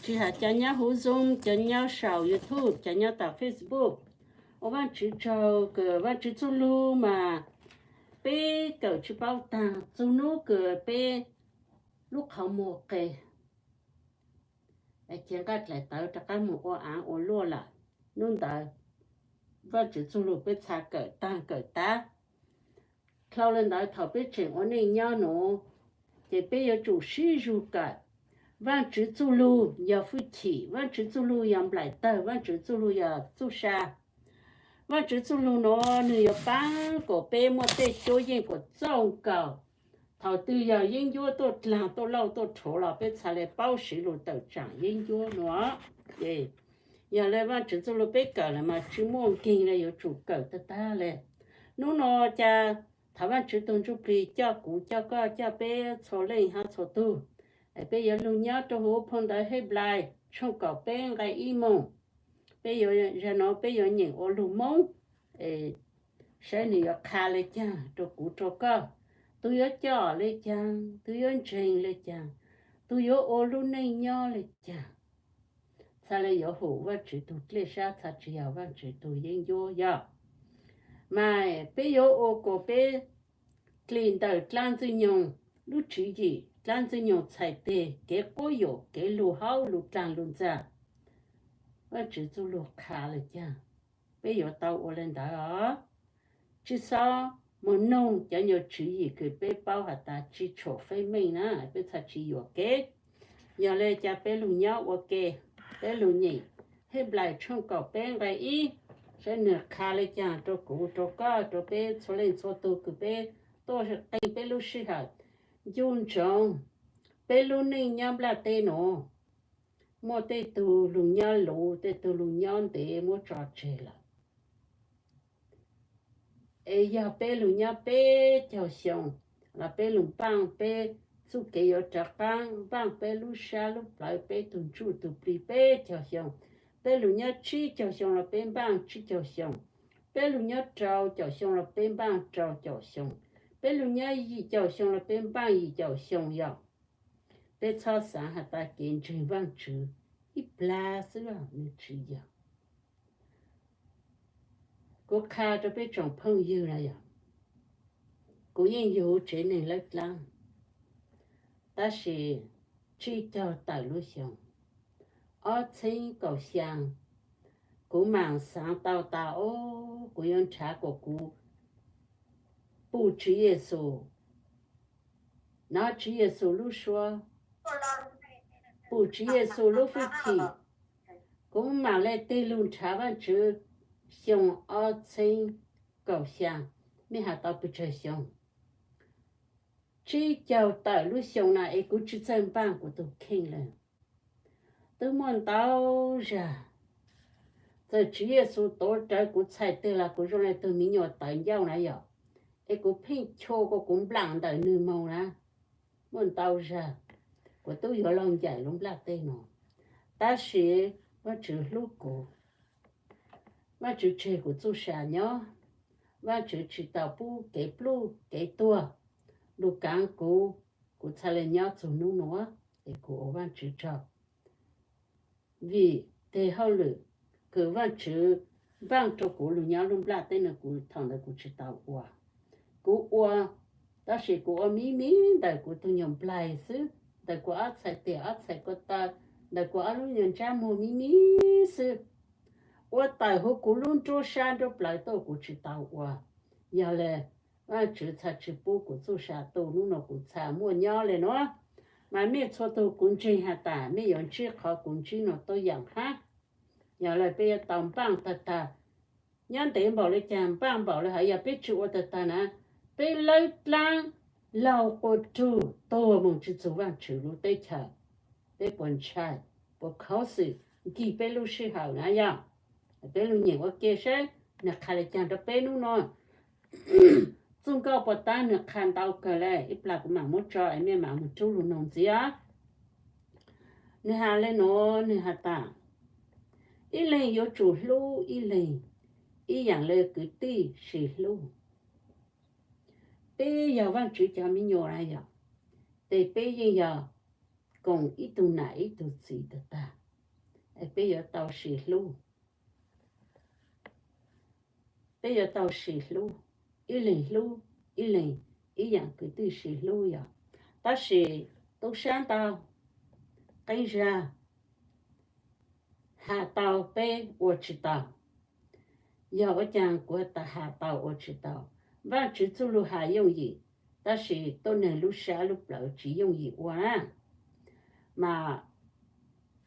Tsis hais cov nyob huv Zoom, cov nyob saum YouTube, cov nyob tom Facebook, ua Vaajtswv tsaug kws Vaajtswv txuj lug mas peb kawm tsis paub taag, txug nub kws peb lub qhov muag qe, ces nqaj dlaim tawv rov qaab moog ua aav ua luaj lawm. Nub ntawd Vaajtswv txuj lug peb txha kawm taag kawm tav. Dlhau le ntawd thaum peb tseem ua neej nyob nuav, ces peb yuav tsum sib zug kawm. Vaajtswv txuj lug yog fwj chim, Vaajtswv txuj lug yog nplaim tawg, Vaajtswv txuj lug yog txuj sa. Vaajtswv txuj lug nuav nwg yuav paab kuas peb muaj tej cuab yeej kuas txaus nkaus. Thaum twg yog yeeb ncuab tuaj dlaag tuaj lauj tuaj rhuav los peb txha le paub siv lug tawm tsaam yeeb ncuab nuav. Ces yog le Vaajtswv txuj lug peb kawm lawm mas tsis muaj nkeeg le, yuav tsum kawm tag tag le. Nub nua ca thaum Vaajtswv tug Ntsujplig coj kuv coj koj coj peb txhua leej hab txhua tug, peb yuav lug nyob rua huv phau ntawv Heblais tshooj kaum peb nqai ib moog. Peb yuav, zag nuav peb yuav nyeem ua lug Moob, saib nwg yuav qha le caag rua kuv rua koj. Tug yuav coj le caag, tug yuav ntseeg le caag, tug yuav ua lub neej nyob le caag. Txha le yuav hum Vaajtswv tug dlej sab, txha tsi yog Vaajtswv tug yeeb ncuab yog. Mas peb yuav ua kuas peb dlim ntawm dlaab Ntxwg Nyoog lub tswv yim, dlaab Ntxwg Nyoog txhais teg kev quab yuam, kev lug haub lug dlaag lug ntxag. Vaajtswv txuj lug qha le caag, peb yuav tau ua le ntawd os. Tsi xob moog noog cov nyuas tswv yim kws peb paub has tas tsi tshuam feeb meej na, peb txha tsi yuam kev. Yog le ca peb lug nyob ua ke, peb lug nyeem Heblais tshooj kaum peb nqai ib, saib nwg qha le caag rua kuv rua koj rua peb txhua leej txhua tug kws peb tuaj qeeg peb lub sij hawm. Ncu ntsoov, peb lub neej nyob nplaj teb nuav muaj tej tug lug nyob luv, tej tug lug nyob ntev muab tso tseg lawm. Es yog peb lug nyob peb caug xyoo los peb lug npaaj peb txuj kev yuav rov qaab, npaaj peb lub sab lub plawv, peb tug ntsuj tug plig peb caug xyoo. Peb lug nyob tsib caug xyoo los peb npaaj tsib caug xyoo. Peb lug nyob rau caum xyoo los peb npaaj rau caum xyoo. Peb lug nyob yim caum xyoo los peb npaaj yim caum xyoo yog. Peb txhob xaav has tas kev ntseeg Vaajtswv ib plag xwb, nwg tsi yog. Kuv qha rua peb tsoom phooj ywg na yog, kuv yeej yug tsev neeg lawb dlaab, tab sis tsib caug tawm lub xyoo ob txheeb kaum xyaa, kuv maam xaav tau tas ob, kuv yuav nrhav kuas kuv pum Tswv Yexus, nov Tswv Yexus lub suab, pum Tswv Yexus lub fwj chim. Kuv maam le tig lug nrhav Vaajtswv xyoo ob txheeb kaum xyaa, mej has tau pes tsawg xyoo? Tsib caug tawm lub xyoo na es kuv tsi txawj npaaj kuv tug kheej le. Twb muaj ntau zag, txawm Tswv Yexus tuav rawv kuv txhais teg los kuv zoo le tug miv nyuas tawv ncauj na yog, es kuv pheej chua kuas kuv nplaam ntawm nwg moog na. Muaj ntau zag kuv tub yuav luag ncaim lub nplaj teb no, tab sis Vaajtswv hlub kuv, Vaajtswv tseg kuv txuj sa nyob, Vaajtswv tsi tau pub kev pluj kev tuag lug kaav kuv, kuv txha le nyob txug nub nua, es kuv ua Vaajtswv tsaug. Vim teg hauj lwm kws Vaajtswv npaaj rua kuv lug nyob lub nplaj teb no kuv thaum ntawd kuv tsi tau ua. Kuv ua, tab sis kuv ua miv miv ntawm kuv tug nyuas nplaig xwb, ntawm kuv ob txhais tes ob txhais ko taw, ntawm kuv ob lub nyuas ntsab muag miv miv xwb. Ua tawm huv kuv lub nruab sab nruab plawv tuaj kuv tsi tau ua. Yog le Vaajtswv txha tsi pub kuv txuj sa tu, nub nua kuv txha muaj nyob le nua. Mas mej txhua tug kuv ntseeg has tas mej yuav ntsib qhov kuv ntsib no tuab yaam hab. Yog le peb yuav tau npaaj tag tag, nyob ntev npaum le caag npaaj npaum le hov, yog peb tsi ua tag tag na, peb lawb dlaab laug quas rug tuag moog tsi txug Vaajtswv lub teb chaws. Peb puas ntshai, puas khuv xim nkig peb lub sij hawm na yog? Peb lug nyeem ua ke saib nwg qha le caag rua peb nub nua. Txuj nkauj puas tab nwg qha ntau kawg le, ib plag kuv maam muab tso es mej maam moog rub lug noog ntxiv os. Nwg has le nuav, nwg has tas, ib leeg yuav tsum hlub ib leeg ib yaam le kwv tij sib hlub. Peb yog Vaajtswv cov miv nyuas na yog, tes peb yeej yog koom ib tug nam ib tug txiv tag tag, es peb yuav tau sis hlub. Peb yuav tau sis hlub, ib leeg hlub ib leeg, ib yaam kwv tij sis hlub yog. Tab sis tub sab ntau, qee zaug has tau peb ua tsis tau. Yog ua caag kuv has tau ua tsis tau? Vaajtswv txuj lug has yooj yim, tab sis tuab neeg lub sab lub plawv tsis yooj yim ua na. Mas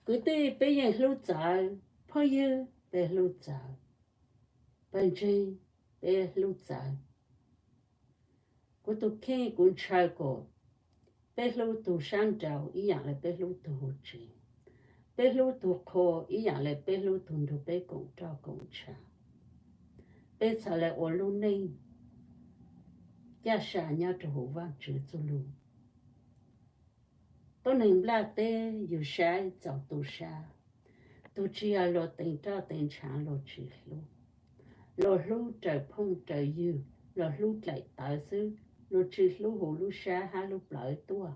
kwv tij peb yeej hlub txawv, phooj ywg peb hlub txawv, pawg ntseeg peb hlub txawv. Kuv tug kheej kuv ntshaw kom peb hlub tug sab nraud ib yaam le peb hlub tug huv tsev, peb hlub tug qhua ib yaam le peb hlub tug nrug peb koom roj koom ntshaw. Peb txhad le ua lub neej caj sa nyob rua huv Vaajtswv txuj lug. Tuab neeg nplaj teb yug saib txaus tub sab, tug tsi yog luag teev roj teev ntshaav luag tsi hlub, luag hlub raws phooj raws ywg, luag hlub dlaim tawv xwb, luag tsi hlub huv lub sab hab lub plawv tuaj.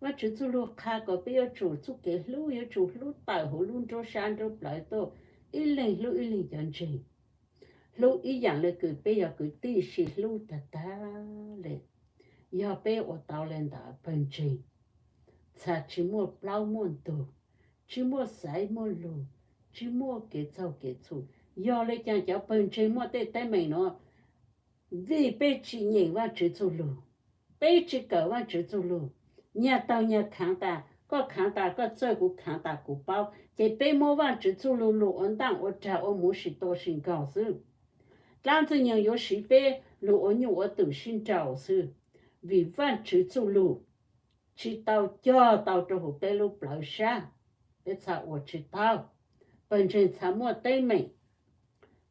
Vaajtswv txuj lug qha kom peb yuav tsum txuj kev hlub yuav tsum hlub tawm huv lub nruab sab nruab plawv tuaj, ib leeg hlub ib leeg cov ntseeg. Hlub ib yaam le kws peb yog kwv tij sis hlub tag tag le. Yog peb ua tau le ntawd pawg ntseeg txhad tsi muaj plaub muaj ntug, tsi muaj xaiv muaj lug, tsi muaj kev txaug kev txhum. Yog le caag cov pawg ntseeg muaj tej teeb meem nuav? Vim peb tsi nyeem Vaajtswv txuj lug, peb tsi kawm Vaajtswv txuj lug. Nyag taug nyag khaav tas, koj khaav tas koj txawj, kuv khaav tas kuv paub, ces peb muab Vaajtswv txuj lug lug ua ntaaj ua rag ua muv sis tua sis nkaug xwb. Dlaab Ntxwg Nyoog yuav siv peb lug ua nyuj ua twm sib nraus xwb, vim Vaajtswv txuj lug tsi tau cog tau rua huv peb lub plawv sab. Peb txhad ua tsi tau, pawg ntseeg txhad muaj teeb meem.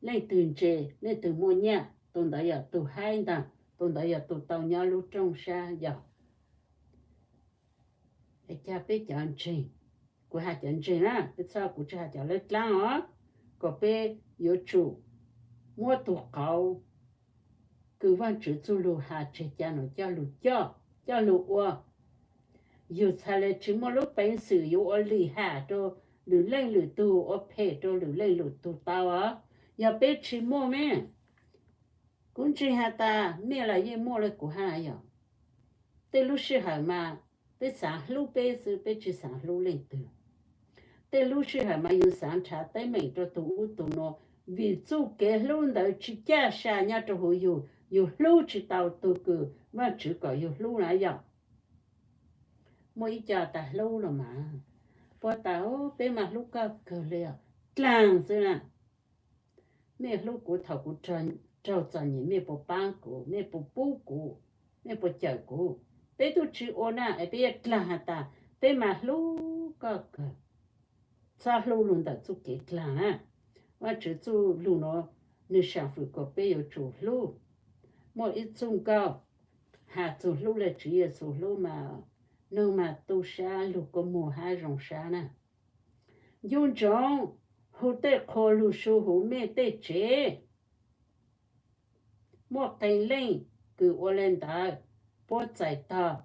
Leej twg ntse, leej twg muaj nyaj, tug ntawd yog tug haib ntaag, tug ntawd yog tug tau nyob lub rooj sab yog. Es ca peb cov ntseeg, kuv has cov ntseeg na, peb txhad, kuv tsi has cov lawv dlaab os, kom peb yuav tsum muab tug qauv kws Vaajtswv txuj lug has tseg ca nuav coj lug coj, coj lug ua. Yug txhad le tsi muaj lub peev xwm yuav ua lim ham rua lwm leej lwm tug, ua phem rua lwm leej lwm tug tau os. Yog peb tsi muaj me, kuv ntseeg has tas mej los yeej muaj le kuv hab yog. Tej lub sij hawm mas peb xaav hlub peb xwb, peb tsi xaav hlub leej twg. Tej lub sij hawm mas yug xaav nrhav teeb meem rua tug ub tug nuav, vim txuj kev hlub ntawd tsi caj sa nyob rua huv yug, yug hlub tsi tau tug kws Vaajtswv kom yug hlub na yog. Muaj ib co tas hlub los mas, puab tas peb mas hlub koj kawg le os, dlaag xwb na. Mej hlub kuv thaum kuv raug txom nyem mej puas paab kuv, mej puas pub kuv, mej puas cawm kuv? Peb tub tsi ua na, es peb yuav dlaag has tas peb mas hlub koj kawg. Txhob hlub lug ntawm txuj kev dlaag na. Vaajtswv txuj lug nuav nwg saam fwm kom peb yuav tsum hlub. Muaj ib txuj nkauj has txug hlub le Tswv Yexus hlub mas, noog mas tu sab lug kua muag hab zoo sab na. Ncu ntsoov hu tej qhua lug su huv mej tej tsev. Muaj qee leej kws ua le ntawd, puab txais tog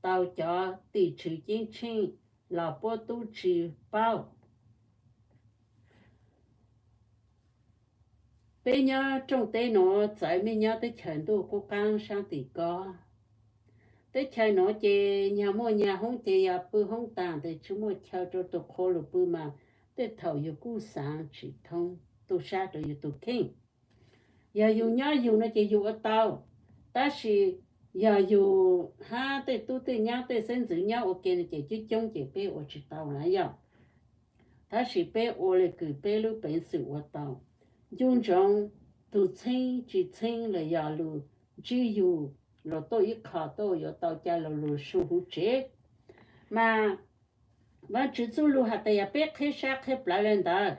tau cov tim tswv ceeb tsheej los puab tub tsi paub. Peb nyob rooj teb nuav txawv mej nyob teb chaws ntuj qub qaab saab tim ko. Teb chaws nuav ces nyag muaj nyag hoob ces yog pw hoob taag tes tsi muaj chaw rua tug qhua lug pw mas tej thaum yug kuj xaav tsi thoob tu sab rua yug tug kheej. Yog yug nyob yug no ces yug ua tau, tab sis yog yug hab tej tub tej nyab tej xeeb ntxwv nyob ua ke no ces coob coob ces peb ua tsi tau na yog. Tab sis peb ua le kws peb lub peev xwm ua tau. Ncu ntsoov tug txheeb tsi txheeb los yog lug ntsib yug los tuaj ib qho tuaj yuav tau ca lug lug su huv tsev. Mas Vaajtswv txuj lug has tas yog peb qheb sab qheb plawv le ntawd,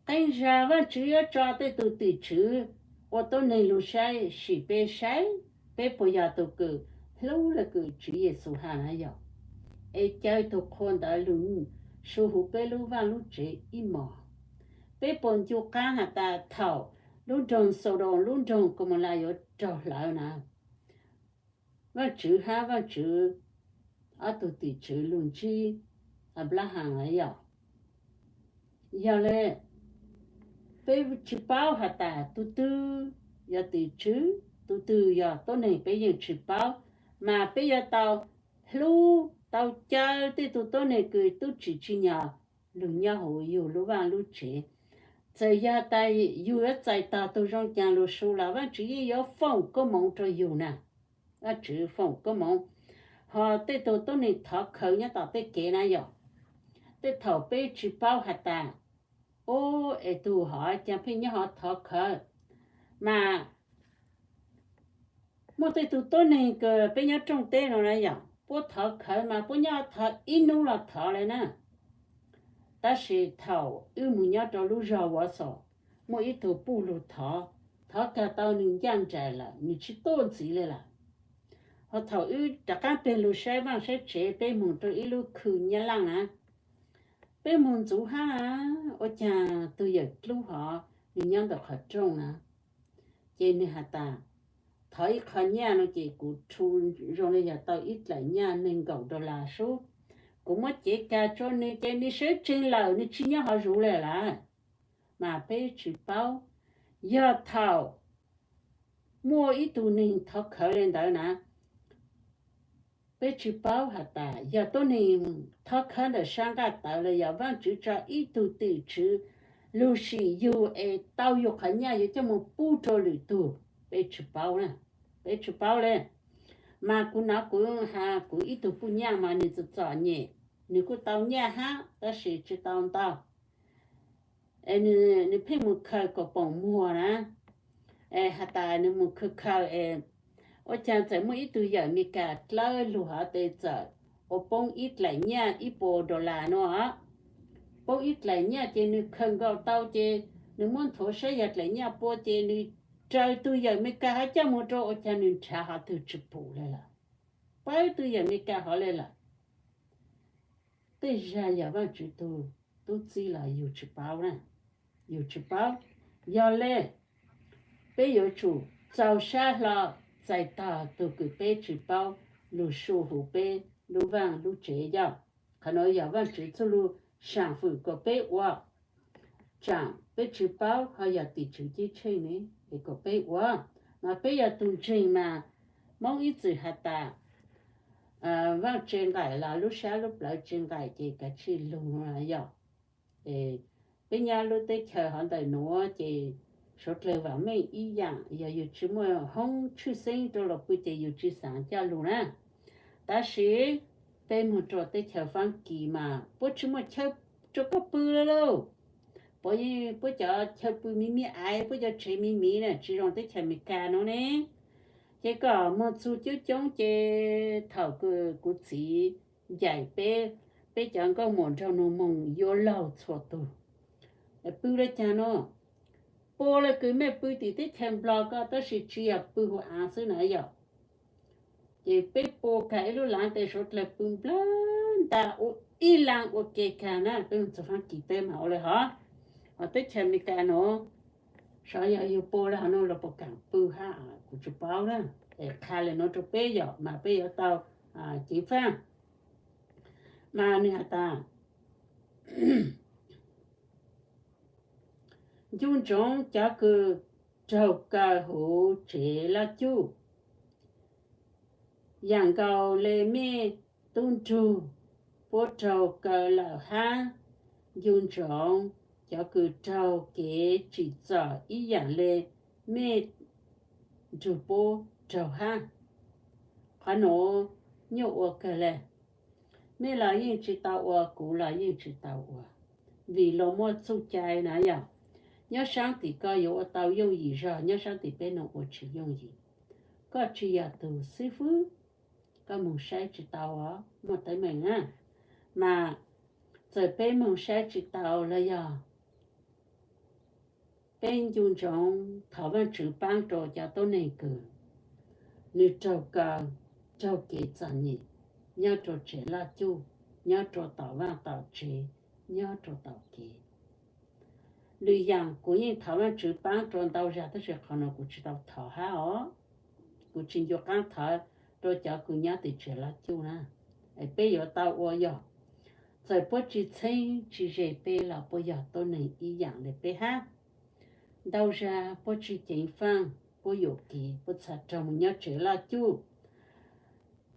qee zag Vaajtswv yuav tso tej tug tim tswv ua tuab neeg lug saib, sim peb saib peb puas yog tug kws hlub le kws Tswv Yexus has na yog, es caw tug qhua ntawd lug su huv peb lub vaaj lub tsev ib mos. Peb puas ncu qaab has tas thaum lub nroog Xaudoos lub nroog Kaumaulas yuav raug hlawv na, Vaajtswv hab Vaajtswv ob tug tim tswv lug ntsib Anplahas yom. Yog le, peb tsis paub has tas tus twg yog tim tswv, tus twg yog tuab neeg peb yeej tsis paub, mas peb yuav tau hlub tau caw tej tug tuab neeg kws tub tsim tsim nyog lug nyob huv yug lub vaaj lub tsev. Txawm yog tas yug yuav txais tog tug zoo caag lug su los Vaajtswv yeej yuav foom koob moov rua yug na. Vaajtswv foom koob moov, ho tej tug tuab neeg thov khawv nyob tom tej kev na yom. Tej thaum peb tsis paub has tas, ub, es tug hov caag pheej nyob hov thov khawv, mas muaj tej tug tuab neeg kws peb nyob rooj teb no na yom, puab thov khawv mas puab nyob thov ib nub los thov le na. Tab sis thaum wb moog nyob rua lub zog Wausau, muaj ib tug puj lug thov, thov kag tau nwg ncaaj nraim lawm, nwg tsis tuaj ntxiv le lawm. Ho thaum wb rov qaab peg lug saib vaaj saib tsev, peb moog rua ib lub khw Nyab Laaj na, peb moog ntxuv hab na, ua caag tug yawm dlub hov nwg nyob ntawm qhov rooj na, ces nwg has tas, thov ib qho nyaj no ces kuv rhu zoo le yog tau ib dlaim nyaj neeg nkaum dollar sub, kuv muab cev kag rua nwg ces nwg sawv tsees lawm, nwg tsis nyob hov zuv le lawm. Mas peb tsis paub, yog thaum muaj ib tug neeg thov khawv le ntawd na, peb tsis paub has tas yog tuab neeg thov khawv ntawm sab nqaj tawv los yog Vaajtswv tso ib tug tim tswv lug sim yug es tau yug qhov nyaj yuav coj moog pub rua lwm tug, peb tsis paub na, peb tsis paub le. Mas kuv nov kuv has kuv ib tug puj nyaj mas nwg txom txom nyem, nwg kuj tau nyaj hab tab sis tsis tau ntau. Es nwg pheej moog khaws kaum poom muag na, es has tas nwg moog khaws khaws es ua caag txawm muaj ib tug yawm Amelikas dlawb lug hov tes txawm ua poob ib dlaim nyaj ib puas dollar no. Poob ib dlaim nyaj ces nwg khaws nkaus tau ces nwg muab nthuav saib yog dlaim nyaj pua ces nwg raws tug yawm Amelikas hov coj moog rua, ua caag nwg nrhav hov twg tsis pum le lawm, pawb tug yawm Amelikas hov le lawm. Tej zag yog Vaajtswv tug tub txib los yug tsis paub na, yug tsis paub. Yog le, peb yuav tsum txaus sab hlo txais tog tug kws peb tsis paub lug su huv peb lub vaaj lub tsev yog. Qhov nuav yog Vaajtswv txuj lug saam fwm kom peb ua. Tsaam peb tsis paub ho yog tim tswv ceeb tsheej ne, es kom peb ua. Mas peb yog tug ntseeg mas Moob ib txwm has tas, vaaj tse nqaim los lub sab lub plawv tse nqaim ces kav tsij lug yog. Peb nyob lub teb chaws hov ntawm nuav ces suav dlawg vaam meej ib yaam, yog yug tsis muaj hoob tshwj xeeb rau los pw ces yug tsis xaav coj lug na. Tab sis peb moog rua teb chaws Faab Kis mas puab tsis muaj chaw rua koj pw le lauj. Puab, puab cov chaw pw miv miv aiv, puab cov tsev miv miv na, tsis zoo teb chaws Amelikas nuav ne. Ces koj moog txug coob coob ces thaum kuv txiv ncaim peb, peb cov nkauj muam nraug nus moog yuav laug txhua tug. Pw le caag nuav, pua le kws mej pw tim teb chaws Nplog ko tab sis tsis yog pw huv aav xwb na yom. Ces peb pua kag ib lub laav tes suav dlawg pw nplawg ntaag ua ib laag ua ke kag na, peb moog txug Faab Kis teb mas ua le hov. Hos teb chaws Amelikas nuav, sav yog yug pua le hov nuav los puas kaam pw hab, kuv tsis paub na. Es qha le nuav rua peb yom, mas peb yuav tau ceev faaj. Mas nwg has tas, ncu ntsoov cov kws raug kaw huv tsev laj cuj, yaam nkaus le mej tub nrug puab raug kaw lawm hab. Ncu ntsoov cov kws raug kev tsim txom ib yaam le mej nrug puab raug hab. Qhov nuav nyuaj ua kawg le. Mej los yeej tsis tau ua, kuv los yeej tsis tau ua, vim luas muaj txuj cai na yom. Nyob saab tim ko yuav ua tau yooj yim zog, nyob saab tim peb nuav ua tsis yooj yim. Koj tsis yog tug xib fwb, koj moog saib tsis tau os, muaj teeb meem na. Mas txawm peb moog saib tsis tau los yog peb ncu ntsoov thov Vaajtswv paab rua cov tuab neeg kws nwg raug kaw, raug kev txom nyem nyob rua tsev laj cuj, nyob rua tom vaaj tom tsev, nyob rua tom kev. Lwm yaam kuv yeej thov Vaajtswv paab rua ntau zag tab sis qhov nuav kuv tsis tau thov hab os. Kuv tsis ncu qaab thov rua cov kws nyob tim tsev laj cuj na. es peb yuav tau ua yog. Txawm puab tsi txheeb tsi ze peb los puab yog tuab neeg ib yaam le peb hab. Ntau zag puab tsi ceev faaj, puab yuam kev puab txha raug moog nyob tsev laj cuj.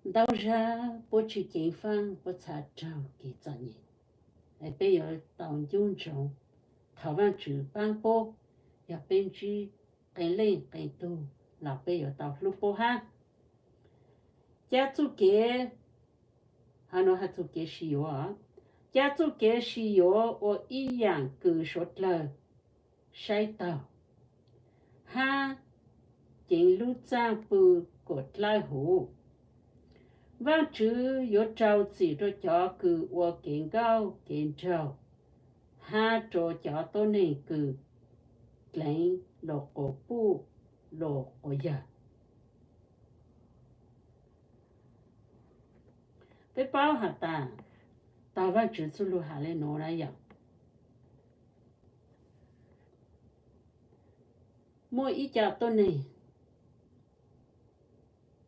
Ntau zag puab tsi ceev faaj, puab txha raug kev txom nyem. Es peb yuav tau ncu ntsoov, thaum Vaajtswv paab puab, yog peb ntsib qee leej qee tug los peb yuav tau hlub puab hab. Ca txuj kev, hab nuav has txug kev sib yuav, ca txuj kev sib yuav ua ib yaam kws suav dlawg saib taug hab ceev lub txaaj pw kuas dlawb huv. Vaajtswv yuav rau txim rua cov kws ua kev nkauj kev nraug hab rua cov tuab neeg kws dleev luas quas puj luas quas yawg. Peb paub has tas, taag Vaajtswv txuj lug has le nuav na yog, muaj ib co tuab neeg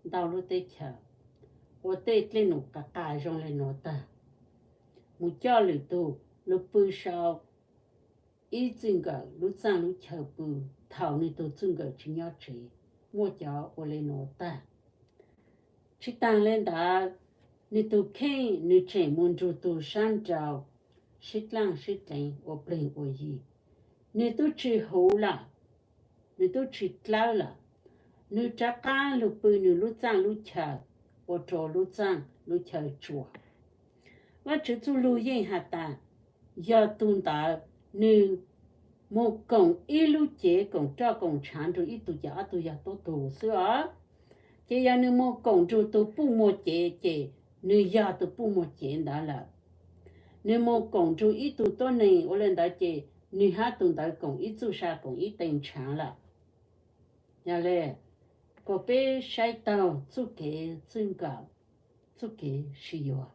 ntau lub teb chaws ua tej dlej num qas qas zoo le nuav taag, mus coj lwm tug lug pw sau ib txwj nkawm lub txaaj lub chaw pw thaum nwg tug txwj nkawm tsi nyob tsev. Muaj cov ua le nuav taag. Tsi taag le ntawd, nwg tug kheej nwg tseem mus nrug tug sab nraud sib dlaaj sib dleev ua plig ua yi. Nwg tub tsi huv lawm, nwg tub tsi dlawb lawm, nwg rov qaab lug pw nwg lub txaaj lub chaw, ua rua lub txaaj lub chaw tsuas. Vaajtswv txuj lug yeej has tas, yog tug ntawd nwg mus koom ib lub cev koom roj koom tshaav nrug ib tug ces ob tug yog tub tug xwb os. Ces yog nwg mus koom nrug tug puj muag cev ces nwg yog tug puj muag cev ntawd lawm. Nwg mus koom nrug ib tug tuab neeg ua le ntawd ces nwg hab tug ntawd koom ib txuj sa koom ib tee tshaav lawm. Yog le, kuas peb saib taug txuj kev txwj nkawm, txuj kev sib yuav.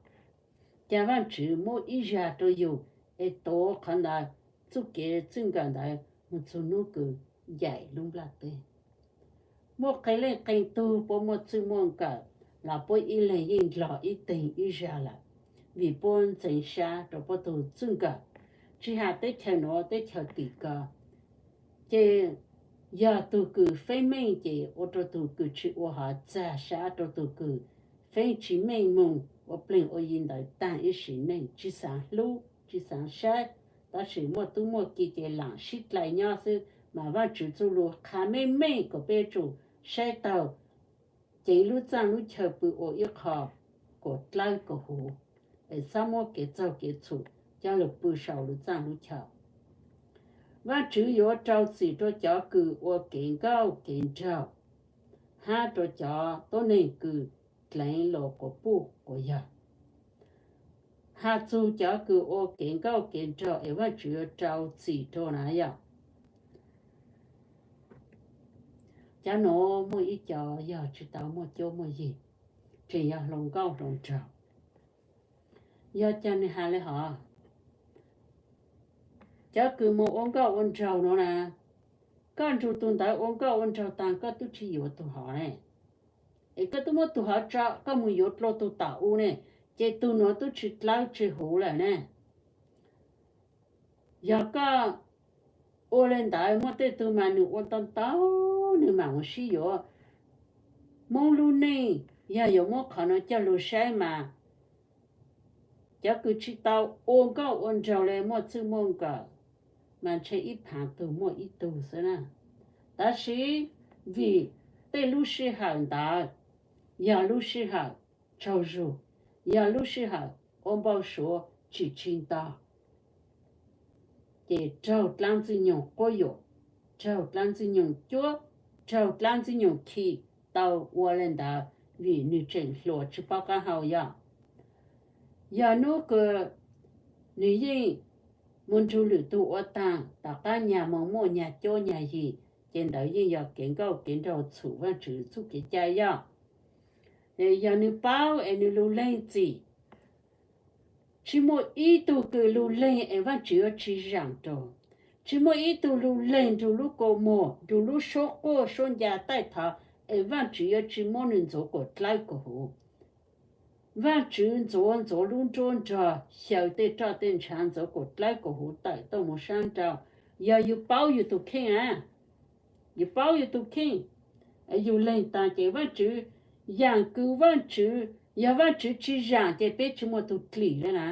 Ca Vaajtswv muab ib zag rua yug es tuav qhov ntawd txuj kev txwj nkawm ntawd mus txug nub kws ncaim lub nplaj teb. Muaj qee leej qee tug puab muaj txwj muaj nkawm los puab ib leeg yeej nrog ib teeg ib zag lawm, vim puab ntxeev sab rua puab tug txwj nkawm. Tsi has teb chaws nuav teb chaws tim ko, ces yog tug kws feeb meej ces ua rua tug kws tsi ua hov txag sab rua tug kws feeb tsi meej moog ua plig ua yi ntawd taag ib sim neej tsi xaav hlub tsi xaav saib. Tab sis muaj tub muaj ki ces laam sib dlai nyob xwb, mas Vaajtswv txuj lug qha meej meej kuas peb yuav tsum saib taug ceev lub txaaj lub chaw pw ua ib qho kuas dlawb kuas huv, es txhob muab kev txaug kev txhum coj lug pw sau lub txaaj lub chaw. Vaajtswv yuav rau txim rua cov kws ua kev nkauj kev nraug hab rua cov tuab neeg kws dleev luas quas puj quas yawg. Has txug cov kws ua kev nkauj kev nraug es Vaajtswv yuav rau txim rua na yog, cov nuav muaj ib co yog tsi tau muaj cuab muaj yig, tseem yog hluas nkauj hluas nraug. Yog cas nwg has le hov? Cov kws mus ua nkauj ua nraug nuav na, koj nrug tug ntawd ua nkauj ua nraug taag koj tub tsi yuav tug hov ne, es koj tub muab tug hov tso koj mus yuav dlua tug tom u ne, ces tug nuav tub tsi dlawb tsi huv lawm ne. Yog koj ua le ntawd muaj tej tug mas nwg ua ntau ntau nwg mam mus sib yuav. Moob lub neej yog yuav muab qhov nuav coj lug saib mas cov kws tsi tau ua nkauj ua nraug le muaj txwj muaj nkawm mas ntshe ib phaav tug muaj ib tug xwb na. Tab sis vim tej lub sij hawm ntawd yog lub sij hawm tsaug zug, yog lub sij hawm ua npau suav tsim tsi nto, ces raug dlaab ntxwg nyoog quab yuam, raug dlaab ntxwg nyoog cuab, raug dlaab ntxwg nyoog khi tau ua le ntawd vim nwg tseem hluas tsi paub qaab hau yog. Yog nub kws nwg yeej mus nrug lwm tug ua taag, tom qaab nyag moog muaj nyag cuab nyag yig, ces ntawd yeej yog kev nkauj kev nraug txhum Vaajtswv txuj kev cai yog. Yog nwg paub es nwg lug leeg txim, tsi muaj ib tug kws lug leeg es Vaajtswv yuav tsi zaam rua, tsi muaj ib tug lug leeg nrug lub kua muag nrug lub suab quaj suab ncaa taij thov es Vaajtswv yuav tsi muab nwg ntxuav kuas dlawb kuas huv. Vaajtswv ntxuav ntxuav lub nruab nrog, xyaw tej roj tej ntshav, ntxuav kaum dlawb kaum huv tawm tuaj mus saab nrau. Yog yug paub yug tug kheej a, yug paub yug tug kheej, yug leeg taag ces Vaajtswv, yaam kws Vaajtswv, yog Vaajtswv tsi zaam ces peb tsi muaj tug dlim le na.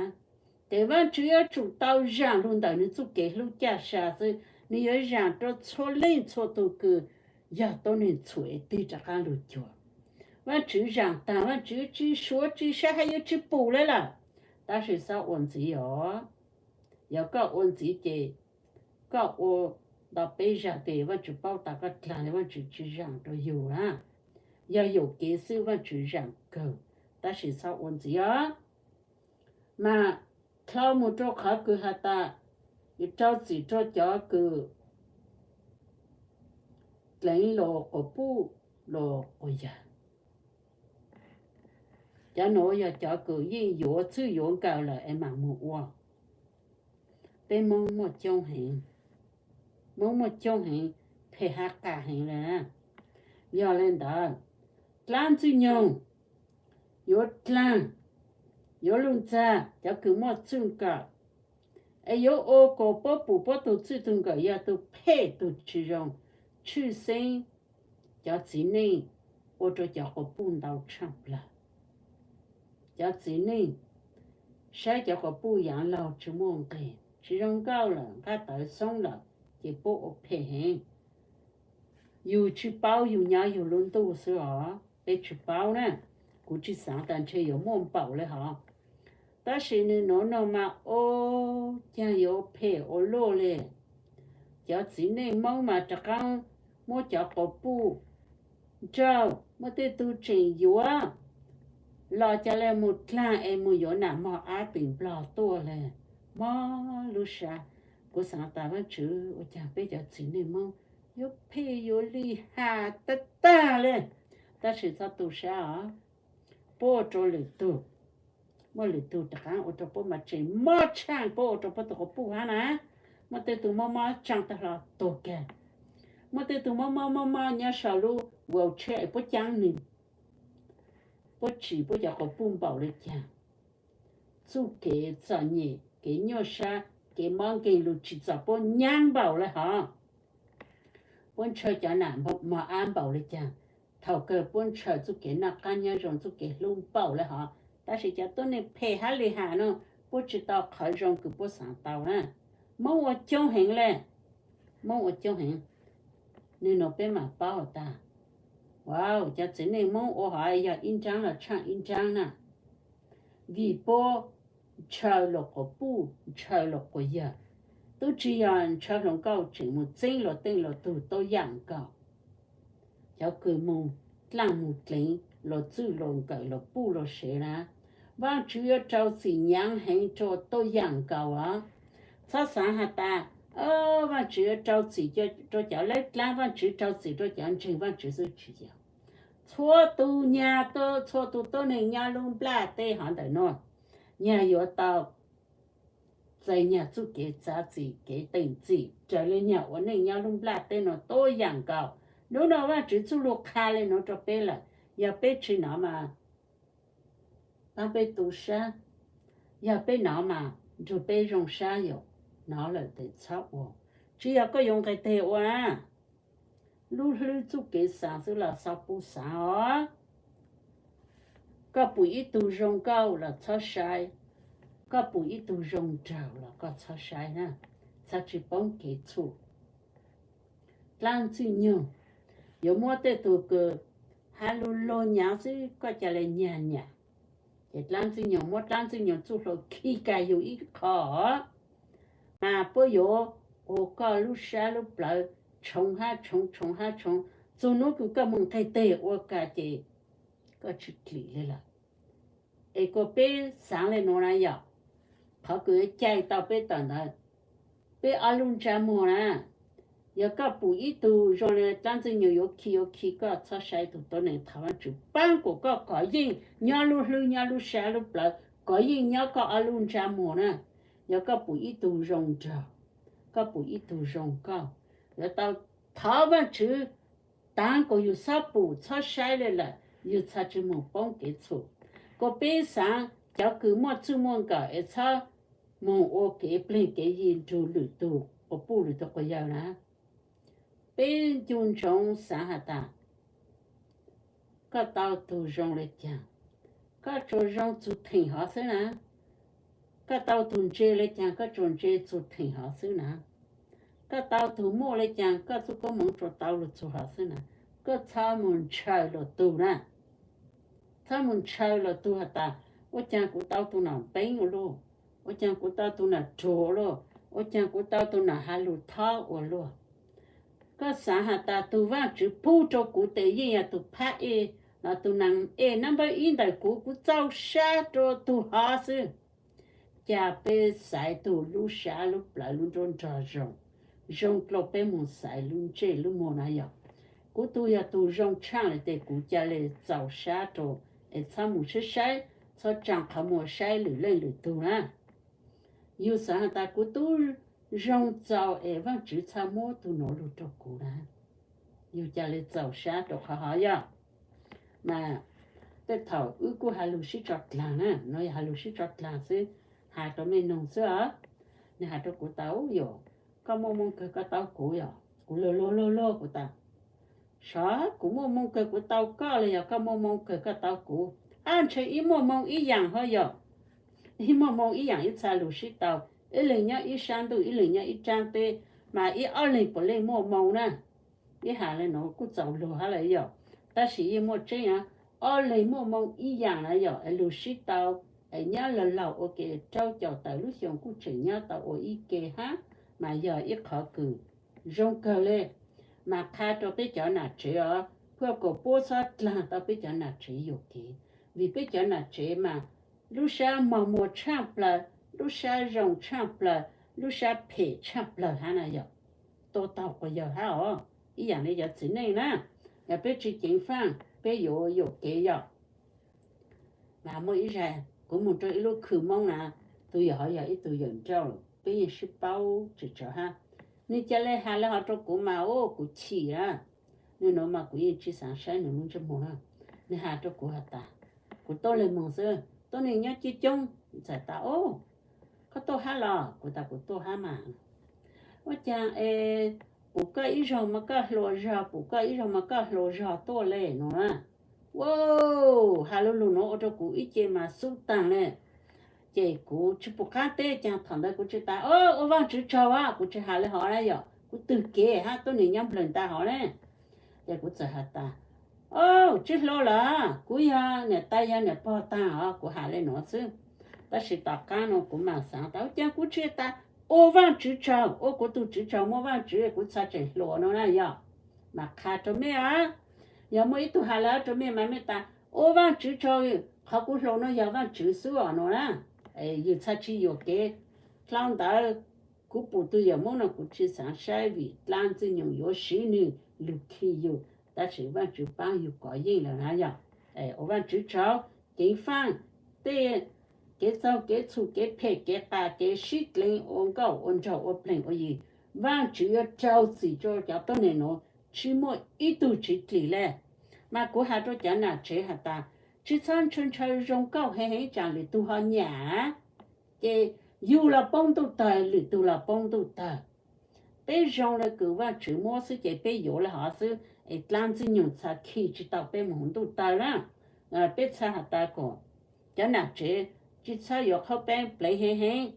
Ces Vaajtswv yuav tsum tau zaam lug ntawm nwg txuj kev hlub caj sa xwb, nwg yuav zaam rua txhua leej txhua tug kws yog tuab neeg txhum es tig rov qaab lug cuag. Vaajtswv zaam taag, Vaajtswv tsi suav tsi saib has yuav tsi pum le lawm. Tab sis xob ua ntxiv os. Yog koj ua ntxiv ces koj ua nto peb zag tes Vaajtswv paub tas koj dlaag le, Vaajtswv tsi zaam rua yug na. Yog yuam kev xwb Vaajtswv zaam kawg, tab sis xob ua ntxiv os. Mas dlhau mus rua qhov kws has tas yuav rau txim rua cov kws dleev luas quas puj luas quas yawg. Cov nuav yog cov kws yeej yuav txwj yuav nkawm lawm es mam mus ua. Peb Moob muaj coob heev, Moob muaj coob heev, phem hab qas heev le. Yog le ntawd, dlaab Ntxwg Nyoog yuav dlaag, yuav lug ntxag cov kws muaj txwj nkawm, es yuav ua kom puab pum puab tug txwj tug nkawm yog tug phem tug tsi zoo, tshwj xeeb cov txiv neej ua rua cov quas puj ntau tshaaj plawg. Cov txiv neej saib cov quas puj yaav laug tsi muaj nqeg, tsi zoo nkauj lawm, nqaj tawv xoob lawm, ces puab ua phem heev. Yug tsi paub, yug nyob yug lub ntuj xwb os, peb tsi paub na. Kuv tsi xaav tas ntshe yuav muaj npaum le hov. Tab sis nwg nuav no mas ua caag yuav phem ua luaj le. Cov txiv neej Moob mas rov qaab muab cov quas puj nrauj, muaj tej tug tseem yuav los ca le mus dlaag es mus yuav nam mog ab tim Nplog tuaj le. Mob lub sab, kuv xaav tas Vaajtswv ua caag peb cov txiv neej Moob yuav phem yuav li has tag tag le. Tab sis txhob tu sab os, puab ua rua lwm tug, muaj lwm tug rov qaab ua rua puab mas tseem mob tshaaj puab ua rua puab tug quas puj hab na. Muaj tej tug mob mob tsaaj tag hlo tuag kag, muaj tej tug mob mob mob mob nyob sau lub wheelchair es puab caab nwg, puab tsim puab cov quas puj npaum le caag. Txuj kev txom nyem, kev nyuaj sab, kev mob nkeeg lug tsim txom puab nyaab npaum le hov. Puab ntshaw cov nam mog ab npaum le caag, thaum kawg puab ntshaw txuj kev noj qaab nyob zoo, txuj kev hlub npaum le hov. Tab sis cov tuab neeg phem hab li has no, puab tsi tau qhov zoo kws puab xaav tau na. Moob ua coob heev le, Moob ua coob heev. Nwg nuav peb mam paub tas, a, cov txiv neej Moob ua hov yog ib nraab los tshaaj ib nraab na. Vim puab ntshaw luas quas puj, ntshaw luas quas yawg, tub tsi yog ntshaw hluas nkauj tseem mus txeeb luas teej luas tug tuab yaam nkaus. Cov kws mus dlaaj mus dleev luas txwj luas nkawm luas puj luas sev na, Vaajtswv yuav rau txim nyaav heev rua tuab yaam nkaus os. Txhob xaav has tas, Vaajtswv yuav rau txim rua cov lab dlaab, Vaajtswv rau txim rua cov ntseeg Vaajtswv xwb, tsi yog. Txhua tug nyag, txhua tug tuab neeg nyob lub nplaj teb hov ntawm nuav, nyag yuav tau txais nyag txuj kev txav txim kev teem txim raws le nyag ua neej nyob lub nplaj teb nuav tuab yaam nkaus. Hnub no Vaajtswv txuj lug qha le nuav rua peb lawm, yog peb tsi nov mas paab peb tu sab, yog peb nov mas nrug peb zoo sab, yog nov lawm tes txhob ua. Tsi yog koj yuav nqes teg ua na. Lub hlwb txuj kev xaav xwb los xob pub xaav os. Koj pum ib tug zoo nkauj los txhob saib, koj pum ib tug zoo nraug los koj txhob saib na, txhob tsi poob kev txhum. Dlaab Ntxwg Nyoog yuav muab tej tug kws hab lug luag nyaav xwb koj ca le nyag nyam. Ces Dlaab Ntxwg Nyoog muab Dlaab Ntxwg Nyoog txuj hlua khi kag yug ib qho, mas puab yuav ua koj lub sab lub plawv tshoov hab tshoov, tshoov hab tshoov, txug nub kws koj moog nqeg teg ua kag ces koj tsi dlim le lawm. Es kuas peb xaav le nuav na yom, qhov kws yuav cai tau peb tawm ntawd, peb ob lub ntsab muag na, yog koj pum ib tug zoo le Dlaab Ntxwg Nyoog yuav khi yuav khi koj, txhob saib tug tuab neeg, thov Vaajtswv paab kuas koj kov yeej nyob lub hlwb nyob lub sab lub plawv, kov yeej nyob koj ob lub ntsab muag na. Yog koj pum ib tug zoo nraug, koj pum ib tug zoo nkauj, yuav tau thov Vaajtswv taag kuas yug xob pum txhob saib le lawm, yug txhob tsi moog poob kev txhum. Kom peb xaav cov kws muaj txwj muaj nkawm es txhob moog ua kev plig kev yi nrug lwm tug quas puj lwm tug quas yawg na. Peb ncu ntsoov xaav has tas, koj tau tug zoo le caag, koj tsuas zoo txug theem hov xwb na. Koj tau tug ntse le caag, koj tsuas ntse txug theem hov xwb na. Koj tau tug muaj le caag, koj txuj koob moov tsuas tau lug txug hov xwb na. Koj txhob moog ntshaw luas tug na. Txhob moog ntshaw luas tug has tas, ua caag kuv tau tug nam npeeb ua luaj, ua caag kuv tau tug nam ruag ua luaj, ua caag kuv tau tug nam has lug thob ua luaj. Koj xaav has tas tug Vaajtswv pub rua kuv tes yeej yog tug phab ej, los tug nam ej nab npawb ib ntawm kuv, kuv txaus sab rua tug hov xwb. Ca peb xaiv tug lub sab lub plawv lub nruab nrog zoo, zoo dlua peb moog xaiv lub ntsej lub muag na yog. Kuv tug yog tug zoo tshaaj le tes kuv ca le txaus sab rua, es txhob moog saib saib, txhob tsaa qhov muag saib lwm leej lwm tug na. Yug xaav has tas kuv tub zoo txaus es Vaajtswv txhob muab tug nuav lug rua kuv na. Yug ca le txaus sab rua qhov hov yog. Mas tej thaum wb kuj has lug sib tso dlaag na, nuav yog has lug sib tso dlaag xwb, has rua mej noog xwb os. Nwg has rua kuv tas, yog koj muaj moo kawg koj tau kuv yog? Kuv luag luag luag luag kuv tas, sov kuv muaj moo kawg kuv tau koj los yog koj muaj moo kawg koj tau kuv? Ab, ntshe ib muaj moo ib yaam hov yog. Ib muaj moo ib yaam ib txha lug sib tau, ib leeg nyob ib sab ntuj ib leeg nyob ib sab teb, mas ib ob leeg puav leej muaj moo na. Ib has le nuav kuj txaus luag hab lawm yog, tab sis yeej muaj tseeb na, ob leeg muaj moo ib yaam na yog, es lug sib tau, es nyob laug laug ua ke rau caum tawm lub xyoo kuj tseem nyob tau ua ib ke hab, mas yog ib qhov kws zoo kawg le. Mas qha rua peb cov nam tsev os, phuaj kom puab txhob dlaag tau peb cov nam tsev yuam kev, vim peb cov nam tsev mas lub sab mog muag tshaaj plawg, lub sab zoo tshaaj plawg, lub sab phem tshaaj plawg hab na yog. Tua taug quas yawg hab os, ib yaam le cov txiv neej na, yog peb tsi ceev faaj peb yuav yuam kev yog. Mas muaj ib zag kuv moog rua ib lub khw Moob na, tug yawm hov yog ib tug yawm nrauj, peb yeej sib paub tseem tsawv hab. Nwg ca le has le hov rua kuv mas ua kuv chim na. Nwg nuav mas kuv yeej tsi xaav saib nwg lub ntsej muag na. Nwg has rua kuv has tas, kuv tuaj le moog xwb, tuaj nwg nyob coob coob. Txawm tas, o, koj tuaj hab los? Kuv tas kuv tuaj hab mas. Ua caag es pum koj ib zaug mas koj hluas zog, pum koj ib zaug mas koj hluas zog tuaj le nuav na. Ua, has lug lug nuav ua rua kuv ib ce mas xub taag le. Ces kuv tsi pum qab teb caag, thaum ntawd kuv tsi tas, o, ua Vaajtswv tsaug a, kuv tsi has le hov na yog, kuv twg kev hab tuab neeg nyob nplawg ntaag hov ne. Ces kuv txawm has tas, o, tsi hluas lawm, kuv yog niam tais yog niam pog taag os, kuv has le nuav xwb. Tab sis tom qaab nuav kuv mam xaav tas, ua caag kuv tsi tas, ua Vaajtswv tsaug, ua kuv tug tswv tsaug muaj Vaajtswv kuv txhaj tseem hluas nuav na yog. Mas qha rua mej a, yog muaj ib tug has le rua mej mas mej tas, ua Vaajtswv tsaug, qhov kuv hluas nuav yog Vaajtswv xwb os nuav na. Yus txhaj tsi yuam kev. Dlhau ntawd, kuv pum tug yawm Moob no kuv tsi xaav saib vim dlaab Ntxwg Nyoog yuav siv nwg lug khi yus, tab sis Vaajtswv paab yug kov yeej lawm na yog. Ua Vaajtswv tsaug, ceev faaj tej kev txaug kev txhum kev phem kev qas kev sib dleev ua nkauj ua nraug ua pleeg ua yi. Vaajtswv yuav rau txim rua cov tuab neeg nuav, tsi muaj ib tug tsiv dlim le. Mas kuv has rua cov nam tsev has tas, tsi txhob ntshaw ntshaw zoo nkauj heev heev tsam lwm tug ho nyam. Ces yug los poob ntuj tawg, lwm tug los poob ntuj tawg. Peb zoo le kws Vaajtswv muab xwb ces peb yuav le hov xwb, es dlaab Ntxwg Nyoog txhaj khi tsi tau peb moog huv ntuj tawg na. Peb txhaj has tas kom cov nam tsev tsi txhob yuav qhaub peeb pleev heev heev,